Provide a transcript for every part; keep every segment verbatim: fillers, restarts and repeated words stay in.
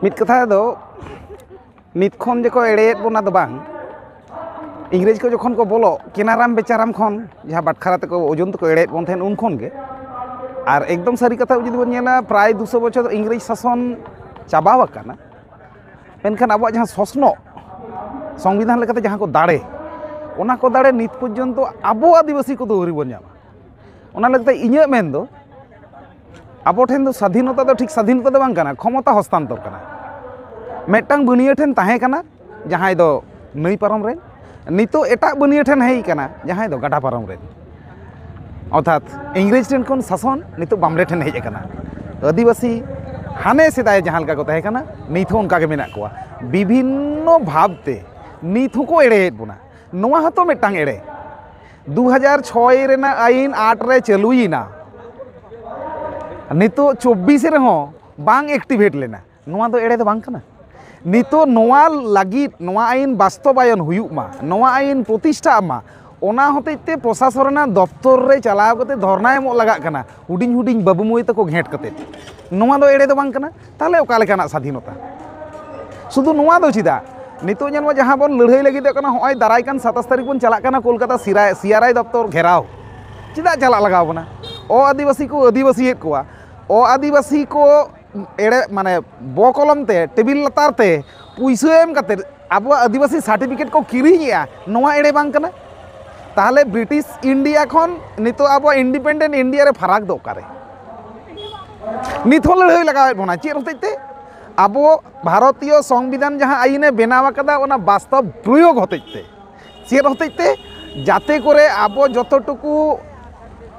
ᱢᱤᱫ ᱠᱟᱛᱷᱟ ᱫᱚ, ᱱᱤᱛ ᱠᱷᱚᱱ ᱡᱮᱠᱚ ᱮᱲᱮᱭᱮᱫ ᱵᱚᱱᱟ ᱫᱚ ᱵᱟᱝ, ᱤᱝᱨᱮᱡᱽ ᱠᱚ ᱡᱚᱠᱷᱚᱱ ᱠᱚ ᱵᱚᱞᱚᱜ, ᱠᱮᱱᱟᱨᱟᱢ ᱵᱮᱪᱟᱨᱟᱢ ᱠᱷᱚᱱ ᱡᱟᱦᱟᱸ ᱵᱟᱴᱠᱷᱟᱨᱟ ᱛᱮᱠᱚ ᱳᱡᱚᱱ ᱛᱮᱠᱚ ᱮᱲᱮᱭᱮᱫ ᱵᱚᱱ ᱛᱟᱦᱮᱸᱫ, ᱩᱱ ᱠᱷᱚᱱ ᱜᱮ᱾ ᱟᱨ ᱮᱠᱫᱚᱢ ᱥᱟᱹᱨᱤ ᱠᱟᱛᱷᱟ ᱡᱩᱫᱤ ᱵᱚᱱ ᱧᱮᱞᱟ, ᱯᱨᱟᱭ ᱫᱩᱥᱚ ᱵᱚᱪᱷᱚᱨ ᱤᱝᱨᱮᱡᱽ ᱥᱟᱥᱚᱱ ᱪᱟᱵᱟᱣ ᱟᱠᱟᱱᱟ, ᱢᱮᱱᱠᱷᱟᱱ ᱟᱵᱚᱣᱟᱜ ᱡᱟᱦᱟᱸ ᱥᱚᱥᱱᱚᱜ, ᱥᱚᱝᱵᱤᱫᱷᱟᱱ ᱞᱮᱠᱟᱛᱮ ᱡᱟᱦᱟᱸ ᱠᱚ ᱫᱟᱲᱮ, ᱚᱱᱟ ᱠᱚ ᱫᱟᱲᱮ ᱱᱤᱛ ᱯᱚᱨᱡᱚᱱᱛᱚ ᱟᱵᱚ ᱟᱹᱫᱤᱵᱟᱹᱥᱤ ᱠᱚᱫᱚ ᱟᱹᱣᱨᱤ ᱵᱚᱱ ᱧᱟᱢᱟ᱾ ᱚᱱᱟ ᱞᱟᱹᱜᱤᱫ ᱛᱮ ᱤᱧᱟᱹᱜ ᱢᱮᱱ ᱫᱚ, ᱟᱵᱚ ᱴᱷᱮᱱ ᱫᱚ ᱥᱟᱫᱷᱤᱱᱚᱛᱟ ᱫᱚ ᱴᱷᱤᱠ ᱥᱟᱫᱷᱤᱱᱚᱛᱟ ᱫᱚ ᱵᱟᱝ ᱠᱟᱱᱟ, ᱠᱷᱚᱢᱚᱛᱟ ᱦᱚᱥᱛᱟᱱᱛᱚᱨ ᱠᱟᱱᱟ᱾ ᱢᱤᱫᱴᱟᱝ ᱵᱟᱹᱱᱤᱭᱟᱹ ᱴᱷᱮᱱ ᱛᱟᱦᱮᱸ ᱠᱟᱱᱟ, ᱡᱟᱦᱟᱸᱭ ᱫᱚ ᱱᱟᱹᱭ ᱯᱟᱨᱚᱢ ᱨᱮᱱ, ᱱᱤᱛᱚᱜ ᱮᱴᱟᱜ ᱵᱟᱹᱱᱤᱭᱟᱹ ᱴᱷᱮᱱ ᱦᱮᱡ ᱠᱟᱱᱟ, ᱡᱟᱦᱟᱸᱭ ᱫᱚ ᱜᱟᱰᱟ ᱯᱟᱨᱚᱢ ᱨᱮᱱ᱾ ᱚᱨᱛᱷᱟᱛ ᱤᱝᱨᱮᱡᱽ ᱴᱷᱮᱱ ᱠᱷᱚᱱ ᱥᱟᱥᱚᱱ ᱱᱤᱛᱚᱜ ᱵᱟᱢᱲᱮ ᱴᱷᱮᱱ ᱦᱮᱡ ᱟᱠᱟᱱᱟ᱾ ᱟᱹᱫᱤᱵᱟᱹᱥᱤ ᱦᱟᱱᱮ ᱥᱮᱫᱟᱭ ᱡᱟᱦᱟᱸ ᱞᱮᱠᱟ ᱠᱚ ᱛᱟᱦᱮᱸ ᱠᱟᱱᱟ, ᱱᱤᱛ ᱦᱚᱸ ᱚᱱᱠᱟ ᱜᱮ ᱢᱮᱱᱟᱜ ᱠᱚᱣᱟ᱾ ᱵᱤᱵᱷᱤᱱᱱᱚ ᱵᱷᱟᱵᱽ ᱛᱮ ᱱᱤᱛ ᱦᱚᱸᱠᱚ ᱮᱲᱮᱭᱮᱫ ᱵᱚᱱᱟ᱾ ᱱᱚᱣᱟ ᱦᱚᱸᱛᱚ ᱢᱤᱫᱴᱟᱝ ᱮᱲᱮ᱾ ᱫᱩ ᱦᱟᱡᱟᱨ ᱪᱷᱚᱭ ᱨᱮᱱᱟᱜ ᱟᱹᱭᱤᱱ ᱟᱴ ᱨᱮ ᱪᱟᱹᱞᱩᱭᱮᱱᱟ, ᱱᱤᱛᱚᱜ ᱪᱚᱵᱵᱤᱥ ᱨᱮᱦᱚᱸ ᱵᱟᱝ ᱮᱠᱴᱤᱵᱷᱮᱴ ᱞᱮᱱᱟ᱾ ᱱᱚᱣᱟ ᱫᱚ ᱮᱲᱮ ᱫᱚ ᱵᱟᱝ ᱠᱟᱱᱟ? ᱱᱤᱛᱚᱜ ᱱᱚᱣᱟ ᱞᱟᱹᱜᱤᱫ, ᱱᱚᱣᱟ ᱟᱹᱭᱤᱱ ᱵᱟᱥᱛᱚᱵᱟᱭᱚᱱ ᱦᱩᱭᱩᱜ ᱢᱟ, ᱱᱚᱣᱟ ᱟᱹᱭᱤᱱ ᱯᱨᱚᱛᱤᱥᱴᱷᱟᱜ ᱢᱟ, ᱚᱱᱟ ᱦᱚᱛᱮᱡ ᱛᱮ ᱯᱨᱚᱥᱟᱥᱚᱱ ᱨᱮᱱᱟᱜ ᱫᱚᱯᱛᱚᱨ ᱨᱮ ᱪᱟᱞᱟᱣ ᱠᱟᱛᱮ ᱫᱷᱚᱨᱱᱟ ᱮᱢᱚᱜ ᱞᱟᱜᱟᱜ ᱠᱟᱱᱟ, ᱦᱩᱰᱤᱧ ᱦᱩᱰᱤᱧ ᱵᱟᱹᱵᱩ ᱢᱟᱹᱭ ᱛᱟᱠᱚ ᱜᱷᱮᱸᱴ ᱠᱟᱛᱮ᱾ ᱱᱚᱣᱟ ᱫᱚ ᱮᱲᱮ ᱫᱚ ᱵᱟᱝ ᱠᱟᱱᱟ? ᱛᱟᱦᱚᱞᱮ ᱚᱠᱟ ᱞᱮᱠᱟᱱᱟᱜ ᱥᱟᱫᱷᱤᱱᱚᱛᱟ? ᱥᱩᱫᱷᱩ ᱱᱚᱣᱟ ᱫᱚ ᱪᱮᱫᱟᱜ? ᱱᱤᱛᱚᱜ ᱧᱮᱞ ᱢᱟ, ᱡᱟᱦᱟᱸ ᱵᱚᱱ ᱞᱟᱹᱲᱦᱟᱹᱭ ᱞᱟᱹᱜᱤᱫᱚᱜ ᱠᱟᱱᱟ, ᱦᱚᱸᱜᱼᱚᱭ ᱫᱟᱨᱟᱭ ᱠᱟᱱ ᱥᱟᱛᱟᱥ ᱛᱟᱹᱨᱤᱠᱷ ᱵᱚᱱ ᱪᱟᱞᱟᱜ ᱠᱟᱱᱟ ᱠᱳᱞᱠᱟᱛᱟ ᱥᱤᱨᱟᱭ, ᱥᱤᱟᱨᱟᱭ ᱫᱚᱯᱛᱚᱨ ᱜᱷᱮᱨᱟᱣ᱾ ᱪᱮᱫᱟᱜ ᱪᱟᱞᱟᱜ ᱞᱟᱜᱟᱣ ᱵᱚᱱᱟ? ᱚ ᱟᱹᱫᱤᱵᱟᱹᱥᱤ ᱠᱚ ᱟᱹᱫᱤᱵᱟᱹᱥᱤᱭᱮᱫ ᱠᱚᱣᱟ, ᱚ ᱟᱹᱫᱤᱵᱟᱹᱥᱤ ᱠᱚ ᱮᱲᱮ, ᱢᱟᱱᱮ, ᱵᱚ ᱠᱚᱞᱚᱢ ᱛᱮ, ᱴᱮᱵᱤᱞ ᱞᱟᱛᱟᱨ ᱛᱮ ᱯᱩᱭᱥᱟᱹ ᱮᱢ ᱠᱟᱛᱮ ᱟᱵᱚᱣᱟᱜ ᱟᱹᱫᱤᱵᱟᱹᱥᱤ ᱥᱟᱨᱴᱤᱯᱷᱤᱠᱮᱴ ᱠᱚ ᱠᱤᱨᱤᱧᱮᱜᱼᱟ, ᱱᱚᱣᱟ ᱮᱲᱮ ᱵᱟᱝ ᱠᱟᱱᱟ? ᱛᱟᱦᱚᱞᱮ ᱵᱨᱤᱴᱤᱥ ᱤᱱᱰᱤᱭᱟ ᱠᱷᱚᱱ ᱱᱤᱛᱚᱜ ᱟᱵᱚᱣᱟᱜ ᱤᱱᱰᱤᱯᱮᱱᱰᱮᱱᱴ ᱤᱱᱰᱤᱭᱟ ᱨᱮ ᱯᱷᱟᱨᱟᱠ ᱫᱚ ᱚᱠᱟᱨᱮ? ᱱᱤᱛ ᱦᱚᱸ ᱞᱟᱹᱲᱦᱟᱹᱭ ᱞᱟᱜᱟᱣᱮᱫ ᱵᱚᱱᱟ᱾ ᱪᱮᱫ ᱦᱚᱛᱮᱡ ᱛᱮ? ᱟᱵᱚ ᱵᱷᱟᱨᱚᱛᱤᱭᱚ ᱥᱚᱝᱵᱤᱫᱷᱟᱱ ᱡᱟᱦᱟᱸ ᱟᱹᱭᱤᱱᱮ ᱵᱮᱱᱟᱣ ᱟᱠᱟᱫᱟ, ᱚᱱᱟ ᱵᱟᱥᱛᱚᱵ ᱯᱨᱚᱭᱳᱜᱽ ᱦᱚᱛᱮᱡ ᱛᱮ᱾ ᱪᱮᱫ ᱦᱚᱛᱮᱡ ᱛᱮ? ᱡᱟᱛᱮ ᱠᱚᱨᱮ ᱟᱵᱚ ᱡᱚᱛᱚ ᱴᱩᱠᱩ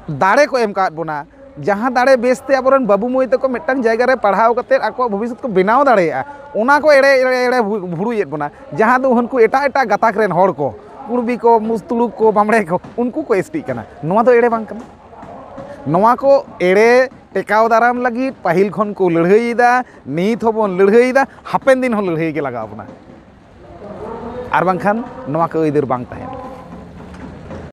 ᱫᱟᱲᱮ ᱠᱚ ᱮᱢ ᱠᱟᱣᱟᱫ ᱵᱚᱱᱟ, ᱡᱟᱦᱟᱸ ᱫᱟᱲᱮ ᱵᱮᱥ ᱛᱮ ᱟᱵᱚᱨᱮᱱ ᱵᱟᱹᱵᱩ ᱢᱟᱹᱭ ᱛᱟᱠᱚ ᱢᱤᱫᱴᱟᱝ ᱡᱟᱭᱜᱟ ᱨᱮ ᱯᱟᱲᱦᱟᱣ ᱠᱟᱛᱮ ᱟᱠᱚᱣᱟᱜ ᱵᱷᱚᱵᱤᱥᱥᱚᱛ ᱠᱚ ᱵᱮᱱᱟᱣ ᱫᱟᱲᱮᱭᱟᱜᱼᱟ, ᱚᱱᱟ ᱠᱚ ᱮᱲᱮ, ᱮᱲᱮ, ᱮᱲᱮ ᱵᱷᱩ-, ᱵᱷᱩᱲᱩᱭᱮᱫ ᱵᱚᱱᱟ᱾ ᱡᱟᱦᱟᱸ ᱫᱚ ᱩᱱᱠᱩ ᱮᱴᱟᱜ ᱮᱴᱟᱜ ᱜᱟᱛᱟᱠ ᱨᱮᱱ ᱦᱚᱲ ᱠᱚ, ᱠᱩᱲᱵᱤ ᱠᱚ, ᱢᱩᱥ-, ᱛᱩᱲᱩᱠ ᱠᱚ, ᱵᱟᱢᱲᱮ ᱠᱚ, ᱩᱱᱠᱩ ᱠᱚ ᱮᱥ ᱴᱤᱜ ᱠᱟᱱᱟ᱾ ᱱᱚᱣᱟ ᱫᱚ ᱮᱲᱮ ᱵᱟᱝ ᱠᱟᱱᱟ? ᱱᱚᱣᱟ ᱠᱚ ᱮᱲᱮ ᱴᱮᱠᱟᱣ ᱫᱟᱨᱟᱢ ᱞᱟᱹᱜᱤᱫ ᱯᱟᱹᱦᱤᱞ ᱠᱷᱚᱱ ᱠᱚ ᱞᱟᱹᱲᱦᱟᱹᱭᱮᱫᱟ, ᱱᱤᱛ ᱦᱚᱸᱵᱚᱱ ᱞᱟᱹᱲᱦᱟᱹᱭᱮᱫᱟ, ᱦᱟᱯᱮᱱ ᱫᱤᱱ ᱦᱚᱸ ᱞᱟᱹᱲᱦᱟᱹᱭ ᱜᱮ ᱞᱟᱜᱟᱣ ᱵᱚᱱᱟ, ᱟᱨ ᱵᱟᱝᱠᱷᱟᱱ ᱱᱚᱣᱟ ᱠᱚ ᱟᱹᱭᱫᱟᱹᱨ ᱵᱟᱝ ᱛᱟᱦᱮᱱᱟ᱾